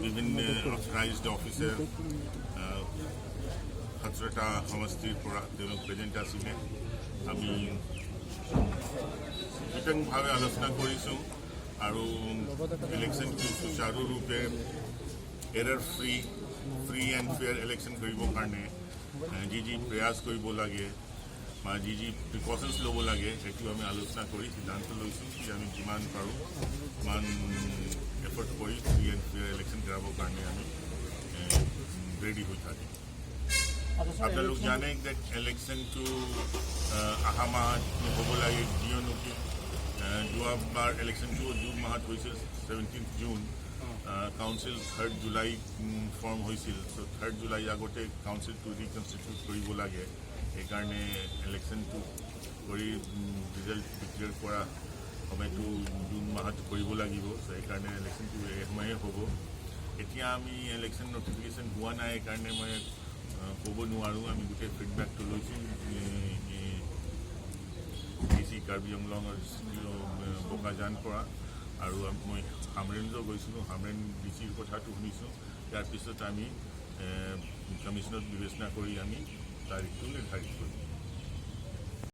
বিভিন্ন authorised officer, 17টা সমষ্টিৰ পৰা তেওঁলোক প্ৰেজেণ্ট আছিলে। আমি বিতংভাৱে আলোচনা কৰিছোঁ আৰু ইলেকশ্যনটো সুচাৰুৰূপে error free, free and fair election কৰিবৰ কাৰণে যি যি প্ৰয়াস কৰিব লাগে বা যি যি প্ৰিকশ্যনছ ল'ব লাগে, সেইটো আমি আলোচনা কৰি সিদ্ধান্ত লৈছোঁ যে আমি যিমান পাৰোঁ সিমান এফৰ্ট কৰি ফ্ৰী এণ্ড ফেয়াৰ ইলেকশ্যন কৰাবৰ কাৰণে আমি ৰেডি হৈ থাকিম। আপোনালোক জানে যে ইলেকশ্যনটো অহা মাহত হ'ব লাগে, কিয়নো কি যোৱাবাৰ ইলেকশ্যনটো জুন মাহত হৈছিল, 17 জুন। কাউন্সিল 3 জুলাই ফৰ্ম হৈছিল। চ' 3 জুলাই আগতে কাউন্সিলটো ৰিকনষ্টিটিউট কৰিব লাগে। সেইকাৰণে ইলেকশ্যনটো কৰি ৰিজাল্ট ডিক্লেয়াৰ কৰা সময়টো জুন মাহত কৰিব লাগিব। চ' সেইকাৰণে ইলেকশ্যনটো এই সময়ে হ'ব। এতিয়া আমি ইলেকশ্যন নটিফিকেশ্যন হোৱা নাই, সেইকাৰণে মই ক'ব নোৱাৰোঁ। আমি গোটেই ফিডবেকটো লৈছোঁ ডি চি কাৰ্বি আংলং আৰু বোকাজান পৰা আৰু মই হামৰেণতো গৈছিলোঁ। হামৰেণ ডি চিৰ কথাটো শুনিছোঁ। ইয়াৰ পিছত আমি কমিশ্যনত বিবেচনা কৰি আমি তাৰিখটো নিৰ্ধাৰিত কৰিম।